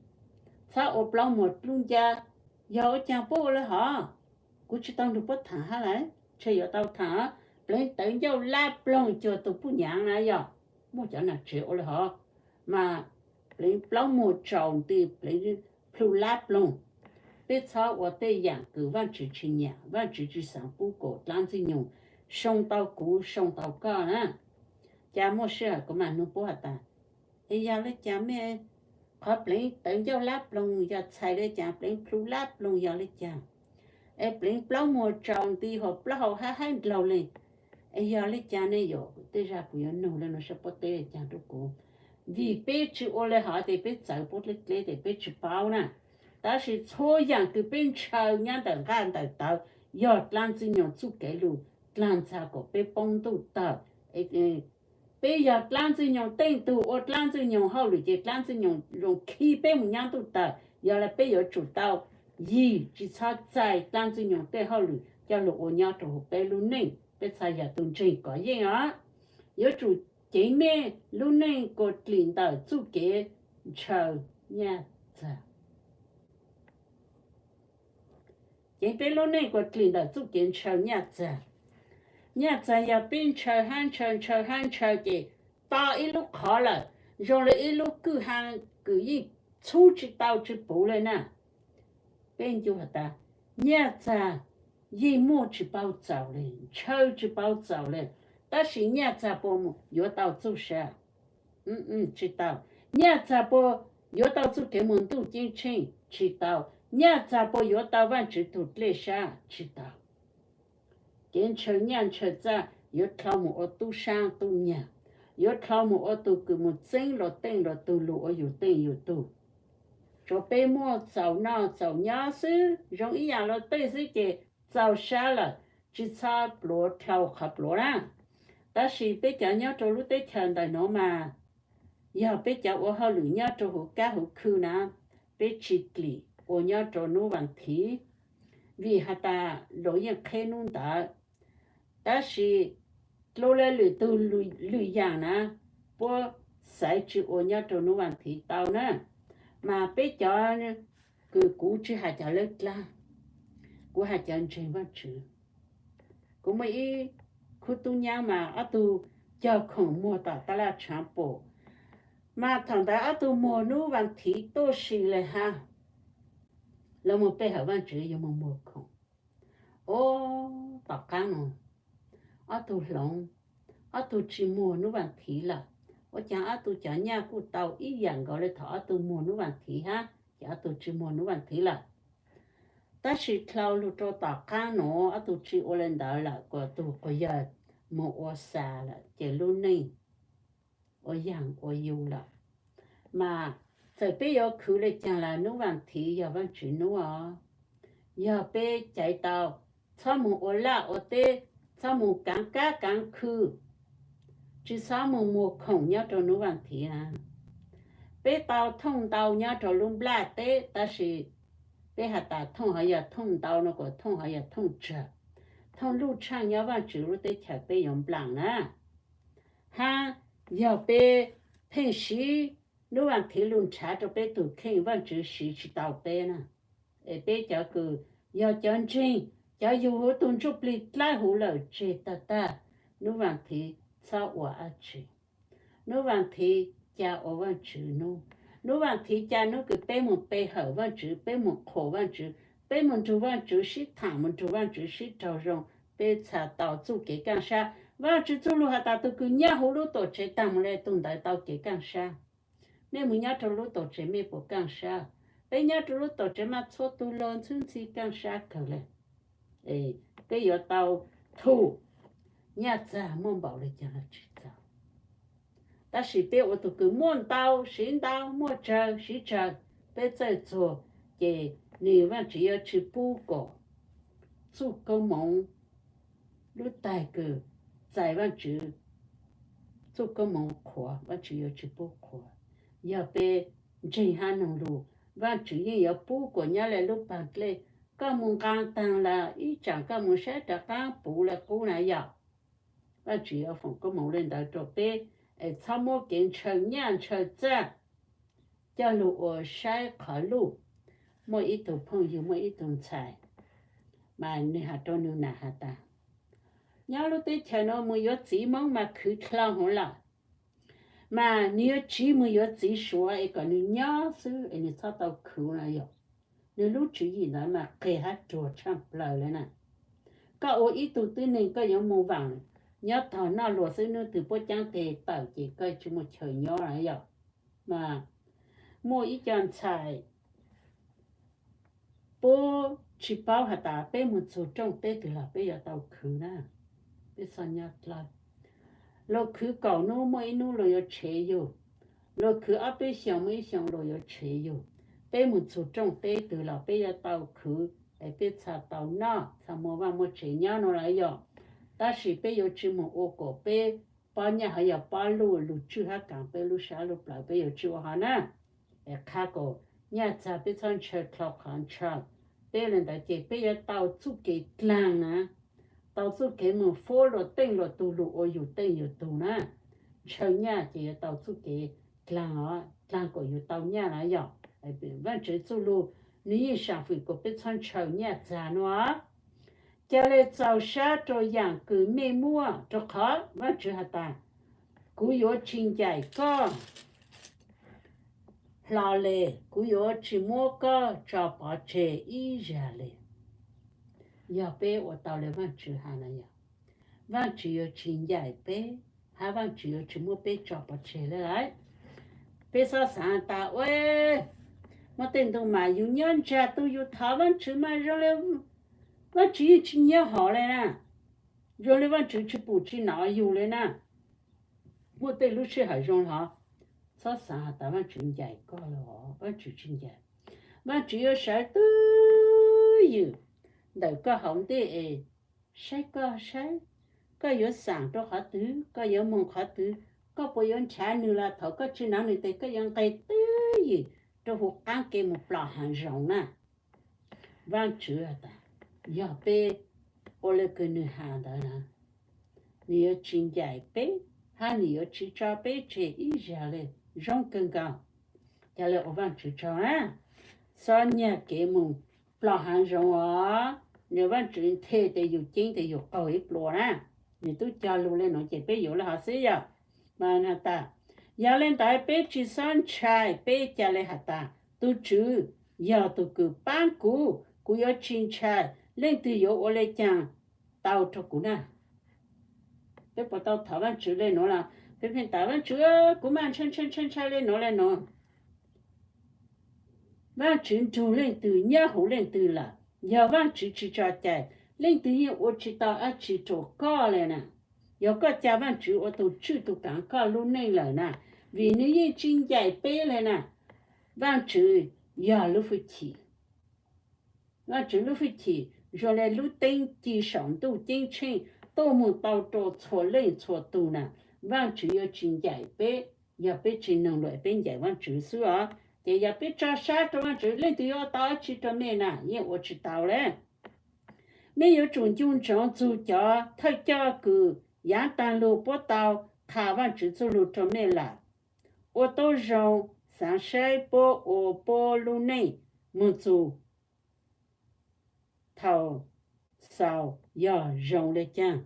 txhob ua plaub muag dlub ncab. Yog ua caag puab ua le hov? Kuv tsi tau nrug puab thaam hab lawm, ntshe yuav tau thaam, pleev tawv ncauj lab ploog cuag tug puj nyaav na yog. Muaj cov nam tsev ua le hov, mas pleev plaub muag tsaus nti, pleev plhu lab ploog. Peb txhob ua tej yaam kws Vaajtswv tsi nyam, Vaajtswv tsi xaav pub kom dlaab Ntxwg Nyoog soo tau kuv soo tau koj na. Ca muaj sij hawm kuv mam nug puab has tas, es yog le caag mej, qhov pleev tawv ncauj lab ploog yog txhais le caag, pleev plhu lab ploog yog le caag, es pleev plaub muag tsaus nti hos plaub hau hab haib ndlaug le, es yog le caag ne yom? Tej zag kuv yuav nug le nuav saib puab teb caag rua kuv. Vim peb tsi ua le hov tes peb txawv puab dleb dleb tes peb tsi paub na. Tab sis txhua yaam kws peb ntshaw nyob ntawm nqaj ntawm tawv yog dlaab Ntxwg Nyoog txuj kev lug dlaag ntxag kom peb poob ntuj tawg. Peb yog dlaab Ntxwg Nyoog teej tug ua dlaab Ntxwg Nyoog hauj lwm ces dlaab Ntxwg Nyoog zoo khi peb mus nyob ntuj tawg. Yog le peb yuav tsum tau yig, tsi txhob txais dlaab Ntxwg Nyoog tej hauj lwm coj lug ua nyob rau huv peb lub neej. Peb txhad yog tug ntseeg kov yeej os. Yuav tsum ceev mej lub neej kuas dlim ntawm txuj kev ntshaw nyaj txag. Ceev peb lub neej kuas dlim ntawm txuj kev ntshaw nyaj txag. Nyaj txag yog peb ntshaw hab ntshaw ntshaw hab ntshaw ces to ib lub qhov lawm, zoo le ib lub kwj ha kws yeej txhub tsi tau tsi puv le na. Peb ncu has tas, nyaj txag yeej muaj tsi paub txaus le, ntshaw tsi paub txaus le, tab sis nyaj txag puas yuav tau txuj sa? Tsi tau. Nyaj txag puas yuav tau txuj kev moog ntuj ceeb tsheej? Tsi tau. Nyaj txag puas yuav tau Vaajtswv tug dlej sab? Tsi tau. Kev ntshaw nyaj ntshaw txag yuav dlhau moog ua tub saab tub nyag, yuav dlhau moog ua tug kws moog txeeb luas teej luas tug lug ua yug teej yug tug. Tsuav peb muaj txaus noj txaus nyob xwb, zoo ib yaam luas tej xwb ces txaus sab lawm, tsi txhob pluav dlhau qhov pluav na. Tab sis peb cov nyob rau lub teb chaws ntawm nuav mas, yog peb cov ua hauj lwm nyob rau huv kab huv khw na, peb tsi dlim ua nyob rau nub vaas thiv, vim has tas luas yeej qheb nub ntawd. Tab sis dlua le lwm tug lwm yaam na, puab xaiv tsi ua nyob rau nub vaas thiv tau na. Mas peb cov, kws kuv tsi has cov lawb dlaab, kuv has cov ntseeg Vaajtswv. Kuv muaj ib khub tub nyab mas ob tug cog khoom muag tom taj laj tshaav pum, mas thaum ntawd ob tug muag nub vaas thiv tuaj si le hab, lawv moog pe hawm Vaajtswv yuav moog muag khoom. Ua tom qaab nuav, ob tug hloov, ob tug tsi muag nub vaas thiv lawm. Ua caag ob tug cov nyaj kuj tau ib yaam nkaus le thaum ob tug muag nub vaas thiv hab, ces ob tug tsi muag nub vaas thiv lawm. Tab sis dlhau lug rau tom qaab nuav ob tug tsi ua le ntawd lawm, kuas tug quas yawg moog ua xas lawm ces lub neej ua yaam ua yug lawm. Mas txawm peb yuav khwv le caag los nub vaas thiv yog Vaajtswv nub os. Yog peb caiv tau, txhob moog ua laj ua teb, txhob moog kaav kab kaav khw, tsi txhob moog muag khoom nyob rau nub vaas thiv na. Peb tau thooj ntau nyob rau lub nplaj teb, tab sis peb has tas thooj hov yog thooj ntau no kuas thooj hov yog thooj tsawg. Thooj luj tshaaj nyob Vaajtswv lub teb chaws peb yuav nplaam na. Hab yog peb pheej siv nub vaas thiv lug nrhav rau peb tug kheej, Vaajtswv siv tsi tau peb na. Es peb cov kws yog cov ntseeg, cov yug huv tug Ntsuj Plig dlawb huv lawm tseg tag tag, nub vaas thiv txhob ua dlaab tsi. Nub vaas thiv ca ua Vaajtswv nub. Nub vaas thiv ca nub kws peb moog pe hawm Vaajtswv, peb moog qhuas Vaajtswv, peb moog nrug Vaajtswv sib thaam, moog nrug Vaajtswv sib raug zoo, peb txhad tau txuj kev kaaj sab. Vaajtswv txuj lug has tas tug kws nyob huv lub tuam tsev taag moog le tug ntawd tau kev kaaj sab. Mej moog nyob rau lub tuam tsev mej puas kaaj sab? Peb nyob rau lub tuam tsev mas txhua tug lug ntxhwb ntxhi kaaj sab kawg le. Peb yuav tau thum, nyaj txag muaj npaum le caag los tsi txaus. Tab sis peb ua tug kws muaj ntau siv ntau, muaj tsawg siv tsawg, peb txawj txuag, ces nwg Vaajtswv yuav tsi pub kom txuj koob moov lub taig kws txais Vaajtswv txuj koob moov qhuav, Vaajtswv yuav tsi pub qhuav. Yog peb ntseeg hab noog lug, Vaajtswv yeej yuav pub kom nyob le lub paag dlej. Koj moog nqaa taag los ib tsaam koj moog saib rov qaab puv le qub na yom. Vaajtswv yuav foom koob moov le ntawd rau peb, es txhob muab kev ntshaw nyaj ntshaw txag coj lug ua saib qhov luj. Muaj ib tug phooj ywg, muaj ib tug ntxhais, mas nwg has rau nwg nam has tas, nyob lub teb chaws nuav moog yuav txiv Moob mas khwv dlhau hwv lawm, mas nwg yuav tsiv moog yuav txiv Suav es kom nwg nyob xwb es nwg txhob tau khwv na yom. Nwg lub tswv yim ntawd mas qeg hab ruag tshaaj plawg le na. Koj ua ib tug tib neeg koj yuav moog vaam nyob tog noj luas xwb, nub twg puab caab teg tawm ces koj tsi muaj chaw nyob na yom. Mas muaj ib co ntxhais puab tsi paub has tas peb moog txug rooj teb twg los peb yuav tau khwv na. Peb txhob nyob dlawb. Luas khwv kaum nub muaj ib nub luas yuav tshev yug, luas khwv ob peb xyoos muaj ib xyoos luas yuav tshev yug. Peb moog txug rooj teb twg los peb yuav tau khwv, es peb txhad tau noj, txhad muaj vaaj muaj tsev nyob no lawm yom. Tab sis peb yuav tsi moog ua kom peb pob nyaj ho yog pob luj lug tswj hab kaam peb lub sab lub plawv, peb yuav tsum ua hov na. Es qha kom nyaj txag peb txhob ntshaw dlhau qhov ntshaw. Peb le ntawd ces peb yuav tau txuj kev dlaag na, tau txuj kev moog fuab luas teej luas tug lug ua yug teej yug tug na. Ntshaw nyaj ces yuav tau txuj kev dlaag os, dlaag kom yug tau nyaj na yog. Vaajtswv txuj lug nwg yeej saam fwm kom peb txhob ntshaw nyaj txag nua. Ca le txaus sab rua yaam kws mej muaj, rua qhov Vaajtswv has tas, kuv yuav tsis ncaim koj hlo le, kuv yuav tsis muab koj tso pov tseg ib zag le. Yog peb ua tau le Vaajtswv has na yog, Vaajtswv yuav tsis ncaim peb, hab Vaajtswv yuav tsis muab peb tso pov tseg le lawm. Peb xob xaav tas ua, muaj tej ntu mas yug nyob ntsag tug yug thov Vaajtswv mas zoo le Vaajtswv yeej tsis nyob hov le na, zoo le Vaajtswv tsis pum tsis nom yug le na. Muaj tej lub sij hawm zoo hov, txhob xaav has tas Vaajtswv ncaim koj le, Vaajtswv tsis ncaim. Vaajtswv yuav sawv twj ywm ntawm koj hauv ntej es saib koj saib koj yuav xaam rua qhov twg, koj yuav moog qhov twg, koj puas yuav nrhav nwg los thaum koj tsis nov nwg tes koj yuav nqes twj ywm rua huv qaab kev moog plom haav zoov na. Vaajtswv has tas, yog peb ua le kws nwg has ntawd na, nwg yuav tsis ncaim peb, hab nwg yuav tsis tso peb tseg ib zag le. Zoo kawg nkaus. Ca le ua Vaajtswv tsaug na, xob nyag kev moog plom haav zoov os, nwg Vaajtswv nthe tes yug ceeb tes yug qaug ib plua na. Nwg tub cog lug le nuav ces peb yuav le hov xwb yog. Mas has tas, yog le ntawd peb tsis xob ntshai, peb ca le has tas, tug Tswv yog tug kws paab kuv, kuv yuav tsis ntshai, leej twg yuav ua le caag tau rua kuv na. Peb puas tau thov Vaajtswv le nuav los peb pheej tas Vaajtswv, kuv mas ntshai ntshai ntshai ntshai le nuav le nuav. Vaajtswv nrug leej twg nyob huv leej twg lawm. Yog Vaajtswv tsis tso cai, leej twg yeej ua tsis tau dab tsi rua koj le na. Yog koj ca Vaajtswv ua tug tswj tug kaav koj lub neej lawm na, vim nwg yeej tsis ncaim peb le na. Vaajtswv yog lub fwj chim. Vaajtswv lub fwj chim zoo le lub teeb ci saum ntuj ceeb tsheej tuaj moog tau rua txhua leej txhua tug na. Vaajtswv yuav tsis ncaim peb, yog peb tsis noog lug peb ncaim Vaajtswv xwb os. Ces yog peb tso sab rua Vaajtswv, leej twg yuav ua tau dab tsi rua mej na, yeej ua tsis tau le. Mej yuav tsum ncu ntsoov txug cov thawj coj kws yaav taag lug puab tau qha Vaajtswv txuj lug rua mej lawm. Ua taub zoo, xaav saib puab ua puab lub neej moog txug thaum xaus yog zoo le caag.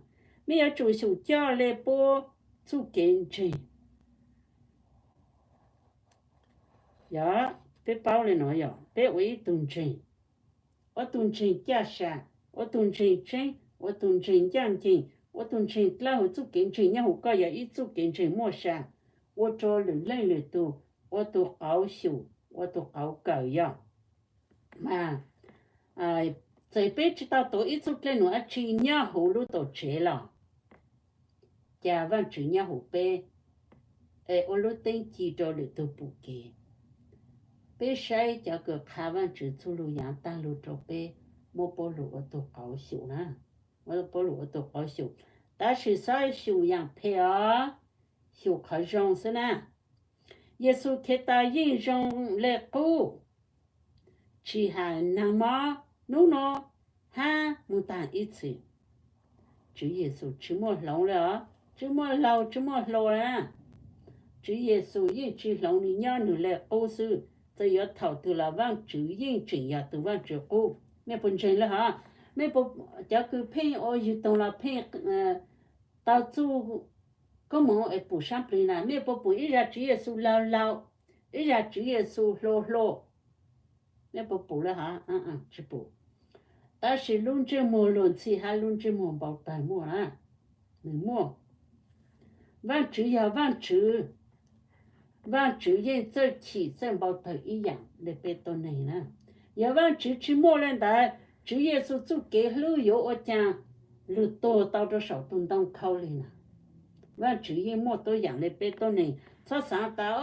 Mej yuav tsum xyum coj le puab txuj kev ntseeg. Yog peb paub le nuav yog peb ua ib tug ntseeg, ua tug ntseeg caj sa, ua tug ntseeg tseeb, ua tug ntseeg ncaaj nceeg, ua tug ntseeg dlawb huv txuj kev ntseeg nyob huv koj yog ib txuj kev ntseeg muaj sa, ua rua lwm leej lwm tug ua tug qauv xyum, ua tug qauv kawm yog. Mas txawm peb tsis tau tuav ib txuj dlej num dab tsi nyob huv lub tuam tsev los, ca Vaajtswv nyob huv peb es ua lub teeb ci rua lwm tug pum kev. Peb saib cov kws qha Vaajtswv txuj lug yaav taag lug rua peb, muab puab lug ua tug qauv xyum na, muab puab lug ua tug qauv xyum. Tab sis xob xyum yaam phem os, xyum qhov zoo xwb na. Yexus Khetos yeej zoo le qub, tsis has naag mob nub nua hab moog taag ib txhis. Tswv Yexus tsis muaj hloov le os, tsis muaj laug tsis muaj hluas le na. Tswv Yexus yeej tsis hloov, nwg nyob nwg le qub xwb. Txawm yuav thaum twg los Vaajtswv yeej tseem yog tug Vaajtswv qub. Mej puas ntseeg le hov? Mej puas, cov kws pheej ua yug toog los pheej tau txuj koob moov es pum saab plig na, mej puas pum ib zag Tswv Yexus laug laug, ib zag Tswv Yexus hluas hluas? Mej puas pum le hov? Tsis pum. Tab sis lub ntsej muag luag ntxhi hab lub ntsej muag npau taws muaj na, nws muaj. Vaajtswv yog Vaajtswv, Vaajtswv yeej txawj chim txawj npau taws ib yaam le peb tuab neeg na. Yog Vaajtswv tsis muaj le ntawd, Tswv Yexus txuj kev hlub yuav ua caag lug tuag tau rua saum tug ntoo khaub lig na. Vaajtswv yeej muaj tuab yaam le peb tuab neeg. Txhob xaav tas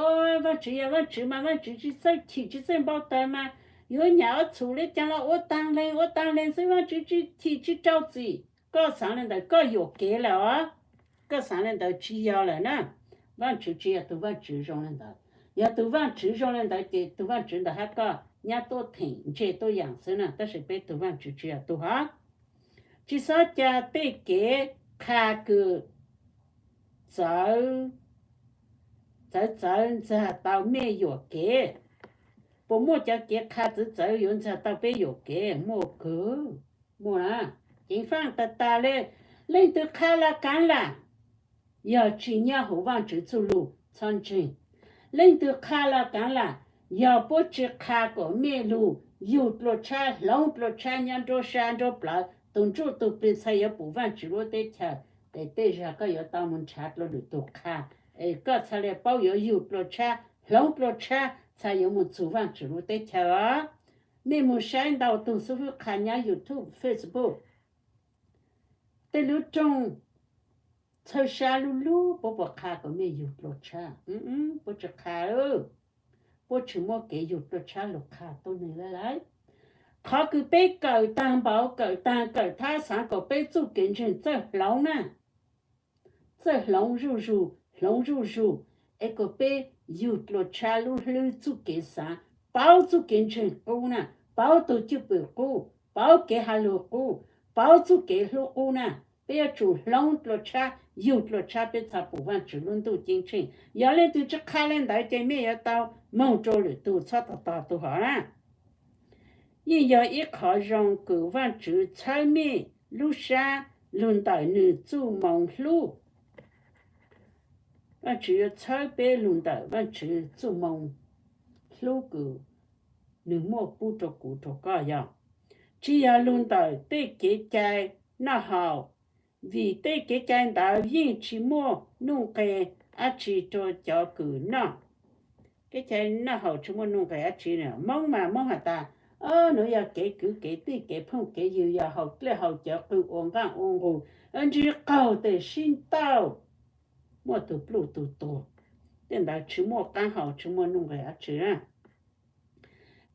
Vaajtswv yog Vaajtswv mas Vaajtswv tsis txawj chim tsis txawj npau taws mas yuav nyam ua txhum le caag los ua taag le ua taag le xwb, Vaajtswv tsis chim tsis rau txim. Koj xaav le ntawd koj yuam kev lawm os. koj xaav le ntawd tsis yog lawm na. Vaajtswv tsis yog tug Vaajtswv zoo le ntawd. Yog tug Vaajtswv zoo le ntawd ces tug Vaajtswv ntawd hab koj nyab tuaj theem ntse tuaj yaam xwb na, tab sis peb tug Vaajtswv tsis yog tug hov. Tsis xob ca tej kev qha kws txawv txawv ntxag tau mej yuam kev. Puas muaj cov kev qha txawv txawv yuav ntxag tau peb yuam kev? Muaj kawg, muaj na. Ceev faaj tag tag le. Leej twg qha los kaav lam, yog tsis nyob huv Vaajtswv txuj lug txhob ntseeg. Leej twg qha los kaav lam, yog puab tsis qha kom mej lug yug dlua tshab hloov dlua tshab nyob nruab sab nruab plawv, tug ntsuj tug plig txhaj yuav pum Vaajtswv lub teb chaws. Es tej zag koj yuav tau moog nrhav dlua lwm tug qha, es koj txhaj le paub yuav yug dlua tshab hloov dlua tshab txhaj yuav moog txug Vaajtswv lub teb chaws os. Mej moog saib ntau tug xub fwb qha nyob YouTube, Facebook, tej lub rooj txhawb sab lub lub, puab puas qha kom mej yug dlua tshab? Puab tsis qha. Puab tsis muab kev yug dlua tshab lug qha tuab neeg le lawm. Qhov kws peb kawm taag npaum, kawm taag kawm thab, xaav kom peb txuj kev ntseeg txawj hloov na, txawj hloov zuj zug, hloov zuj zug, es kom peb yug dlua tshab lub hlwb txuj kev xaav, paub txuj kev ntseeg qub na, paub tug cwj pwm qub, paub kev has lug qub, paub txuj kev hlub qub na. Peb yuav tsum hloov dlua tshab, yug dlua tshab peb txhaj pum Vaajtswv lub ntuj ceeb tsheej. Yog leej twg tsis qha le ntawd ces mej yuav tau moog rua lwm tug txhob tog tog tug hov na. Yeej yog ib qhov zoo kws Vaajtswv txhawb mej lub sab lug ntawm nwg txuj moo hlub. Vaajtswv yuav txhawb peb lug ntawm Vaajtswv txuj moo hlub kws nwg muaj pub rua kuv rua koj yog, tsis yog lug ntawm tej kev cai noj haus, vim tej kev cai ntawd yeej tsis muaj nuj nqes dab tsi rua cov kws noj. Kev cai noj haus tsis muaj nuj nqes dab tsi. Moob mas Moob has tas, nuav yog kev kwv kev tij kev phooj kev ywg, yog haus dlej haus cawv qw ua nqaaj ua nqug, ntsig qaug tes sib ntaug, muaj tug pluj tug tuag. Tej ntawd tsis muaj qaab haus tsis muaj nuj nqes dab tsi na.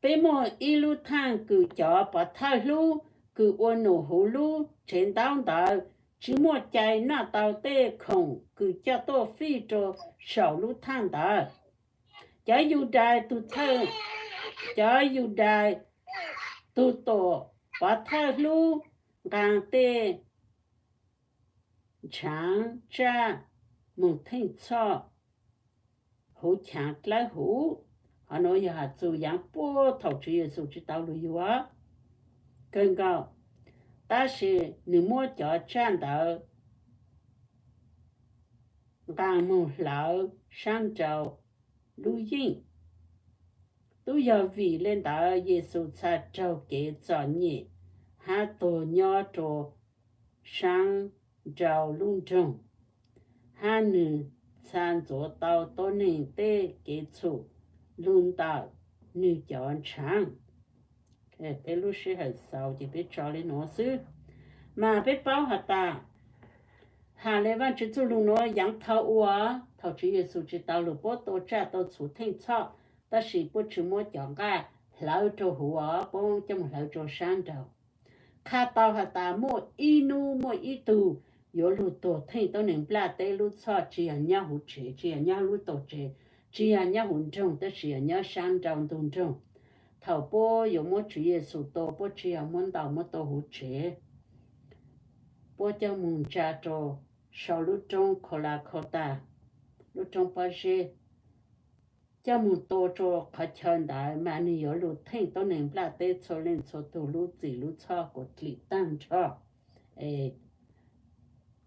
Peb muaj ib lub thaaj kws cov pov thawj hlub kws ua num huv lub tsev ntaub ntawd tsis muaj cai noj tau tej khoom kws coj tuaj fij rua saum lub thaaj ntawd. Cov Yudais tug thawj, cov Yudais tug tuam pov thawj hlub nqaa tej ntshaav tsaj moog theej txhoj huv chaav dlawb huv. Qhov nuav yog has txug yaav puag thaum Tswv Yexus tsis tau lug yug kawg nkaus, tab sis nwg muab cov tsaj ntawd nqaa moog hlawv saab nrau lub yeej. Tub yog vim le ntawd Yexus txhaj raug kev txom nyem hab tuag nyob rua saab nrau lub nroog, hab nwg txhaj ntxuav tau tuab neeg tej kev txhum lug ntawm nwg cov ntshaav. Peb lub sij hawm xaus ces peb tso le nuav xwb. Mas peb paub has tas, has le Vaajtswv txuj lug nuav yaav thaus ua, thaus Tswv Yexus tsis tau lug puab tua tsaj tau txhuv theej txhoj, tab sis puab tsis muab cov nqaj hlawv rua huv os, puab coj moog hlawv rua saab nraud. Qha tau has tas muaj ib nub muaj ib tug yuav lug tuag theej tuab neeg nplaj teb lub txhoj, tsis yog nyob huv tsev, tsis yog nyob lub tuam tsev, tsis yog nyob huv nroog, tab sis yog nyob saab nrau ntug nroog. Thaus puab yuav muab Tswv Yexus tua, puab tsis yog muab ntaus muab tua huv tsev, puab coj moog ntsa rua sau lub roob Khau La Khau Tas, lub roob pob zeb, coj moog tua rua qhov chaw ntawd mas nwg yuav lug theej tuab neeg nplaj teb txhua leej txhua tug lub txim lub txhoj kuas dlim taag nrho.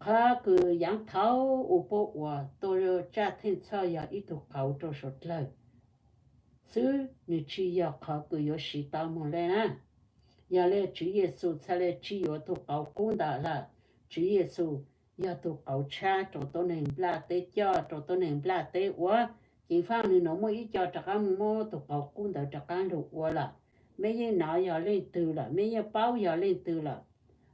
Qhov kws yaav thaus ua puab ua tua tsaj theej txhoj yog ib tug qauv rua suav dlawg xwb, nwg tsis yog qhov kws yuav siv tau moog le na. Yog le Tswv Yexus txhaj le tsis yuav tug qauv qub ntawd lawm. Tswv Yexus yog tug qauv tshab rua tuab neeg nplaj teb coj, rua tuab neeg nplaj teb ua. Ceev faaj nwg nuav muaj ib co rov qaab muab tug qauv qub ntawd rov qaab lug ua lawm. Mej yeej nov yog leej twg lawm, mej yeej paub yog leej twg lawm.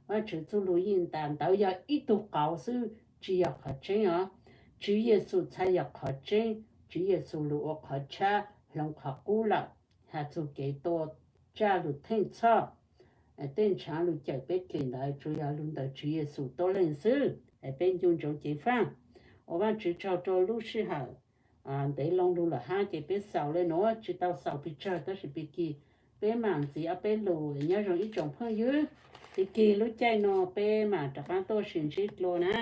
Vaajtswv txuj lug yeej tas ntawd yog ib tug qauv xwb, tsis yog qhov tseeb os. Tswv Yexus txhaj yog qhov tseeb. Tswv Yexus lug ua qhov tshab hloov qhov qub lawm. Has txug kev tua tsaj lug theej txhoj, tej ntshaav lug cawm peb dlim ntawd tsuas yog lug ntawm Tswv Yexus tuab leeg xwb. es peb nco ntsoov ceev faj. Ua Vajtswv tsaug rau lub sij hawm ntev loo lug lawm hab ces peb xaus le nuav tsis tau xaus pes tsawg tab sis pig kig peb mam ntxiv ob peb lus. Nyob zoo ib tsoom phooj ywg, pig kig lub caij no peb mam rov qaab tuaj sib ntsib dlua na.